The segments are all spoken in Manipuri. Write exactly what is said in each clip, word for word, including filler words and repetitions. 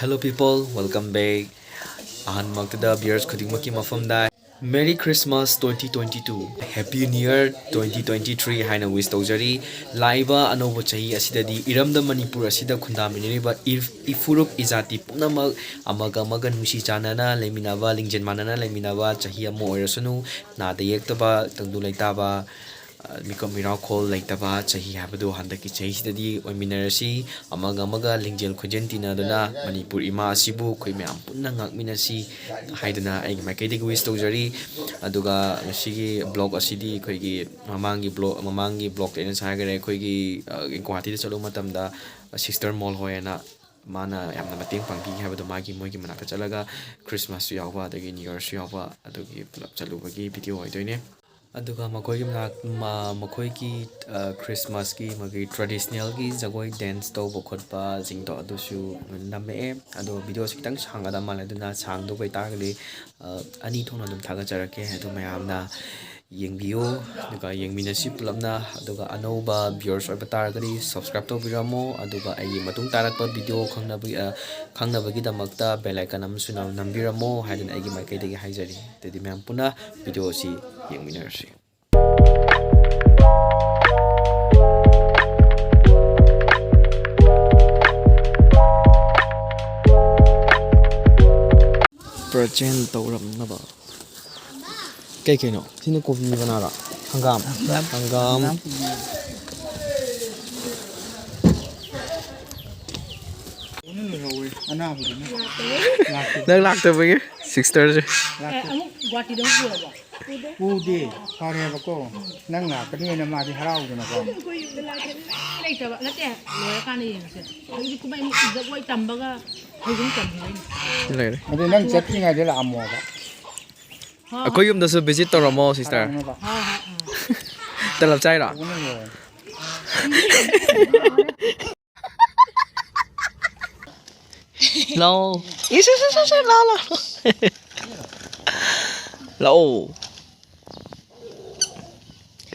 Hello people, welcome back. ꯑꯍꯥꯟꯕꯃꯛꯇꯗ viewers ꯈꯨꯗꯤꯡꯃꯛꯀꯤ ꯃꯐꯝꯗ Merry Christmas twenty twenty-two, Happy New Year twenty twenty-three ꯍꯥꯏꯅ wish ꯇꯧꯖꯔꯤ꯫ ꯂꯥꯛꯏꯕ ꯑꯅꯧꯕ ꯆꯍꯤ ꯑꯁꯤꯗꯗꯤ ꯏꯔꯝꯗꯝ ꯃꯅꯤꯄꯨꯔ ꯑꯁꯤꯗ ꯈꯨꯟꯗꯥꯃꯤꯟꯅꯔꯤꯕ ꯏꯔ-, ꯏꯐꯨꯔꯨꯞ ꯏꯖꯥꯇꯤ ꯄꯨꯝꯅꯃꯛ ꯑꯃꯒ ꯑꯃꯒ ꯅꯨꯡꯁꯤ ꯆꯥꯟꯅꯅ ꯂꯩꯃꯤꯟꯅꯕ, ꯂꯤꯡꯖꯦꯜ ꯃꯥꯟꯅꯅ ꯂꯩꯃꯤꯟꯅꯕ ꯆꯍꯤ ꯑꯃ ꯑꯣꯏꯔꯁꯅꯨ, ꯅꯥꯗ ꯌꯦꯛꯇꯕ, ꯇꯪꯗꯨ ꯂꯩꯇꯥꯕ, ꯑ, ꯃꯤꯀꯨꯞ ꯃꯤꯔꯥꯎꯈꯣꯜ ꯂꯩꯇꯕ ꯆꯍꯤ ꯍꯥꯏꯕꯗꯨ ꯍꯟꯗꯛꯀꯤ ꯆꯍꯤꯁꯤꯗꯗꯤ ꯑꯣꯏꯃꯤꯟꯅꯔꯁꯤ꯫ ꯑꯃꯒ ꯑꯃꯒ ꯂꯤꯡꯖꯦꯜ ꯈꯣꯏꯖꯦꯜ ꯇꯤꯟꯅꯗꯨꯅ ꯃꯅꯤꯄꯨꯔ ꯏꯃꯥ ꯑꯁꯤꯕꯨ ꯑꯩꯈꯣꯏ ꯃꯌꯥꯝ ꯄꯨꯟꯅ ꯉꯥꯛꯃꯤꯟꯅꯁꯤ ꯍꯥꯏꯗꯨꯅ ꯑꯩꯒꯤ ꯃꯥꯏꯀꯩꯗꯒꯤ wish ꯇꯧꯖꯔꯤ꯫ ꯑꯗꯨꯒ ꯉꯁꯤꯒꯤ vlog ꯑꯁꯤꯗꯤ ꯑꯩꯈꯣꯏꯒꯤ ꯃꯃꯥꯡꯒꯤ vlog, ꯃꯃꯥꯡꯒꯤ vlogꯇ ꯑꯩꯅ ꯍꯥꯏꯈꯔꯦ, ꯑꯩꯈꯣꯏꯒꯤ, ꯑ, ꯒꯨꯋꯥꯍꯥꯇꯤꯗ ꯆꯠꯂꯨꯕ ꯃꯇꯝꯗ sister ꯃꯣꯜ ꯍꯣꯏ ꯍꯥꯏꯅ ꯃꯥꯅ ꯌꯥꯝꯅ ꯃꯇꯦꯡ ꯄꯥꯡꯕꯤ ꯍꯥꯏꯕꯗꯣ, ꯃꯥꯒꯤ, ꯃꯣꯏꯒꯤ ꯃꯅꯥꯛꯇ ꯆꯠꯂꯒ Christmasꯁꯨ ꯌꯥꯎꯕ ꯑꯗꯒꯤ New Yearꯁꯨ ꯌꯥꯎꯕ ꯑꯗꯨꯒꯤ ꯄꯨꯂꯞ ꯆꯠꯂꯨꯕꯒꯤ video ꯑꯣꯏꯗꯣꯏꯅꯦ꯫ ꯑꯗꯨꯒ ꯃꯈꯣꯏꯒꯤ ꯃꯅꯥꯛ-, ꯃ-, ꯃꯈꯣꯏꯒꯤ, ꯑ, Christmasꯀꯤ ꯃꯥꯒꯤ traditionalꯒꯤ ꯖꯒꯣꯏ dance ꯇꯧꯕ ꯈꯣꯠꯄꯁꯤꯡꯗꯣ ꯑꯗꯨꯁꯨ ꯅꯝꯃꯛꯑꯦ꯫ ꯑꯗꯣ videoꯁꯤ ꯈꯤꯇꯪ ꯁꯥꯡꯒꯗꯕ ꯃꯥꯜꯂꯦ, ꯑꯗꯨꯅ ꯁꯥꯡꯗꯧꯕ ꯑꯣꯏꯇꯥꯔꯒꯗꯤ, ꯑ, ꯑꯅꯤ ꯊꯣꯛꯅ ꯑꯗꯨꯝ ꯊꯥꯒꯠꯆꯔꯛꯀꯦ꯫ ꯑꯗꯣ ꯃꯌꯥꯝꯅ ꯌꯦꯡꯕꯤꯌꯨ, ꯑꯗꯨꯒ ꯌꯦꯡꯃꯤꯟꯅꯁꯤ ꯄꯨꯂꯞꯅ꯫ ꯑꯗꯨꯒ ꯑꯅꯧꯕ viewers ꯑꯣꯏꯕ ꯇꯥꯔꯒꯗꯤ subscribe ꯇꯧꯕꯤꯔꯝꯃꯣ, ꯑꯗꯨꯒ ꯑꯩꯒꯤ ꯃꯇꯨꯡ ꯇꯥꯔꯛꯄ video ꯈꯪꯅꯕꯒꯤ, ꯑ, ꯈꯪꯅꯕꯒꯤꯗꯃꯛꯇ bell icon ꯑꯃꯁꯨ ꯅꯝ-, ꯅꯝꯕꯤꯔꯝꯃꯣ ꯍꯥꯏꯗꯅ ꯑꯩꯒꯤ ꯃꯥꯏꯀꯩꯗꯒꯤ ꯍꯥꯏꯖꯔꯤ꯫ ꯑꯗꯨꯗꯤ ꯃꯌꯥꯝ ꯄꯨꯟꯅ video ꯑꯁꯤ ꯌꯦꯡꯃꯤꯟꯅꯔꯁꯤ꯫ Present ꯇꯧꯔꯝꯅꯕ꯫ ꯀꯩ ꯀꯩꯅꯣ? ꯁꯤꯅ ꯀꯣꯕꯤ ꯃꯅꯥꯔꯣ? ꯍꯪꯒꯥꯝ꯫ ꯍꯪꯒꯥꯝ꯫ ꯍꯪꯒꯥꯝ꯫ ꯅꯪ ꯂꯥꯛꯇꯕꯒꯤ sisterꯁꯦ꯫ ꯑꯦ, ꯑꯃꯨꯛ ꯒꯨꯋꯥꯍꯥꯇꯤꯗ ꯑꯃꯨꯛ ꯄꯨꯔꯕꯣ? ꯄꯨꯗꯦ, ꯐꯔꯦꯕꯀꯣ꯫ ꯅꯪ ꯂꯥꯛꯀꯅꯤꯅ ꯃꯥꯗꯤ ꯍꯔꯥꯎꯗꯅꯀꯣ꯫ ꯑꯩꯈꯣꯏ ꯌꯨꯝꯗ ꯂꯥꯛꯀꯅꯤ ꯂꯩꯇꯕ ꯅꯠꯇꯦ, ꯂꯣꯏꯔꯀꯥꯟꯗ ꯌꯦꯡꯉꯁꯦ꯫ ꯍꯧꯖꯤꯛꯇꯤ ꯀꯨꯝꯍꯩ ꯖꯒꯣꯏ ꯇꯝꯕꯒ ꯍꯧꯖꯤꯛ ꯇꯝꯕꯤꯗꯣꯏꯅꯤ꯫ ꯂꯩꯔꯦ꯫ ꯑꯗꯨ ꯅꯪ ꯆꯠꯇ꯭ꯔꯤꯉꯩꯗ ꯂꯥꯛꯑꯝꯃꯣꯕ꯫ ꯍꯣꯏ, ꯍꯣꯏ꯫ ꯑꯩꯈꯣꯏ ꯌꯨꯝꯗꯁꯨ visit ꯇꯧꯔꯝꯃꯣ sister꯫ ꯍꯔꯥꯎꯅꯕ꯫ ꯍꯣꯏ, ꯍꯣꯏ, ꯎꯝ꯫ ꯇꯂꯞ ꯆꯥꯏꯔꯣ? ꯇꯧꯕꯅ ꯂꯣꯏꯔꯦ꯫ ꯂꯥꯛꯑꯣ꯫ ꯏꯁ, ꯏꯁ, ꯏꯁ, ꯏꯁ, ꯂꯥꯛꯑꯣ, ꯂꯥꯛꯑꯣ꯫ ꯂꯥꯛꯑꯣ꯫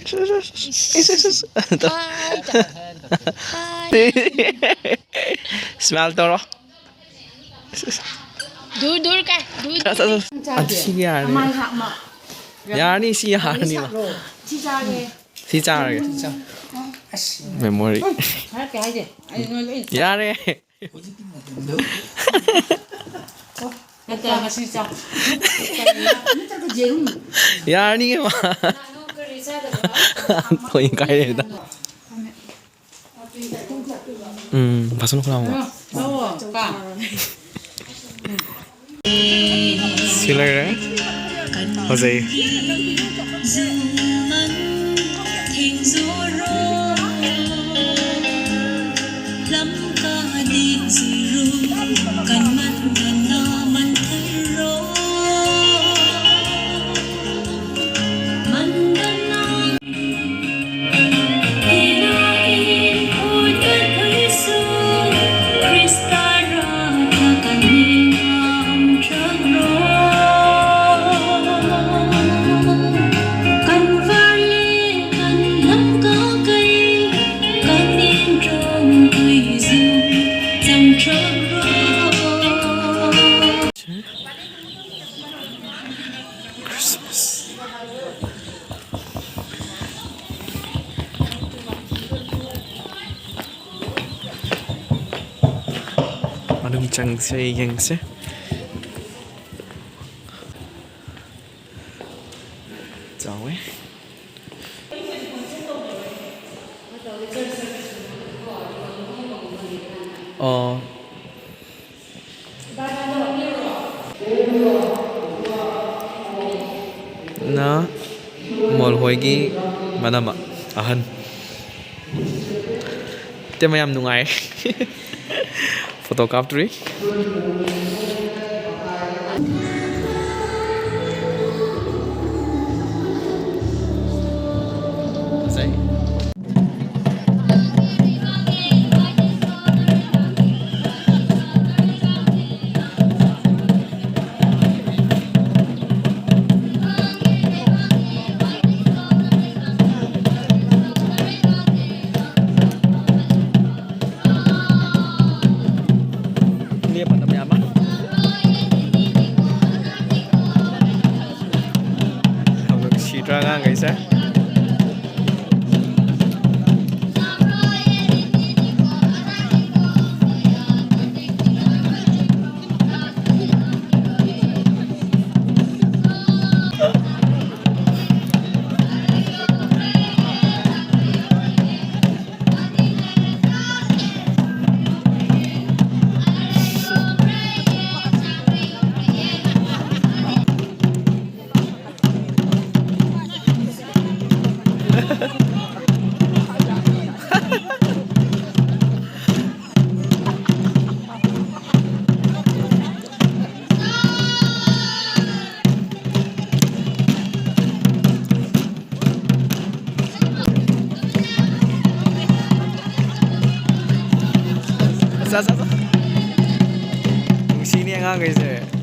ꯏꯁ, ꯏꯁ, ꯏꯁ, ꯏꯁ꯫ Smile ꯇꯧꯔꯣ꯫ दूर दूर का है, दूर। ꯑꯁ, ꯑꯁ, ꯑꯁ꯫ ꯑꯗꯨ ꯁꯤ ꯌꯥꯔꯅꯤ꯫ ꯌꯥꯔꯅꯤ, ꯁꯤ ꯌꯥꯔꯅꯤ꯫ ꯁꯤ ꯆꯥꯔꯒꯦ꯫ ꯁꯤ ꯆꯥꯔꯒꯦ꯫ ꯑꯁ꯫ ꯃꯦꯃꯣꯔꯤ꯫ ꯍꯥꯏꯔꯛꯀꯦ ꯍꯥꯏꯗꯦ꯫ ꯑꯩ ꯅꯣꯏ ꯂꯣꯏ ꯌꯥꯔꯦ꯫ ꯍꯧꯖꯤꯛꯀꯤ ꯃꯇꯝꯗꯣ꯫ ꯅꯠꯇꯦ, ꯉꯁꯤ ꯆꯥꯎ꯫ ꯅꯠꯇ꯭ꯔꯒ ꯌꯦꯔꯨꯝ꯫ ꯌꯥꯔꯅꯤꯌꯦ, ꯃꯥ꯫ ꯀꯅꯥꯅꯣ ꯀꯔꯤ ꯆꯥꯗꯕ? ꯊꯣꯏꯅ ꯀꯥꯏꯔꯦꯗ꯫ ꯎꯝ, ꯐꯖꯅ ꯈꯨꯂꯥꯎ꯫ ꯂꯧꯑꯣ, ꯀꯥ꯫ ꯁꯤ ꯂꯩꯔꯦ꯫ ꯐꯖꯩ꯫ Christmas. ꯃꯅꯨꯡ ꯆꯪꯁꯦ, ꯌꯦꯡꯁꯦ꯫ ꯆꯥꯎꯋꯦ꯫ ꯑꯣ꯫ ꯅ ꯃꯣꯜ ꯍꯣꯏꯒꯤ ꯃꯅꯝ ꯑꯍꯟ꯫ ꯏꯇꯩꯃ ꯌꯥꯝ ꯅꯨꯡꯉꯥꯏ꯫ ꯐꯣꯇꯣ ꯀꯥꯞꯇ꯭ꯔꯤ꯫ ꯐꯖꯩ꯫ ꯂꯦꯞꯄꯅ ꯃꯌꯥꯝ ꯑꯃ꯫ Sir? ꯑꯁ, ꯑꯁ, ꯑꯁ꯫ ꯅꯨꯡꯁꯤꯅꯦ ꯑꯉꯥꯡꯈꯩꯁꯦ꯫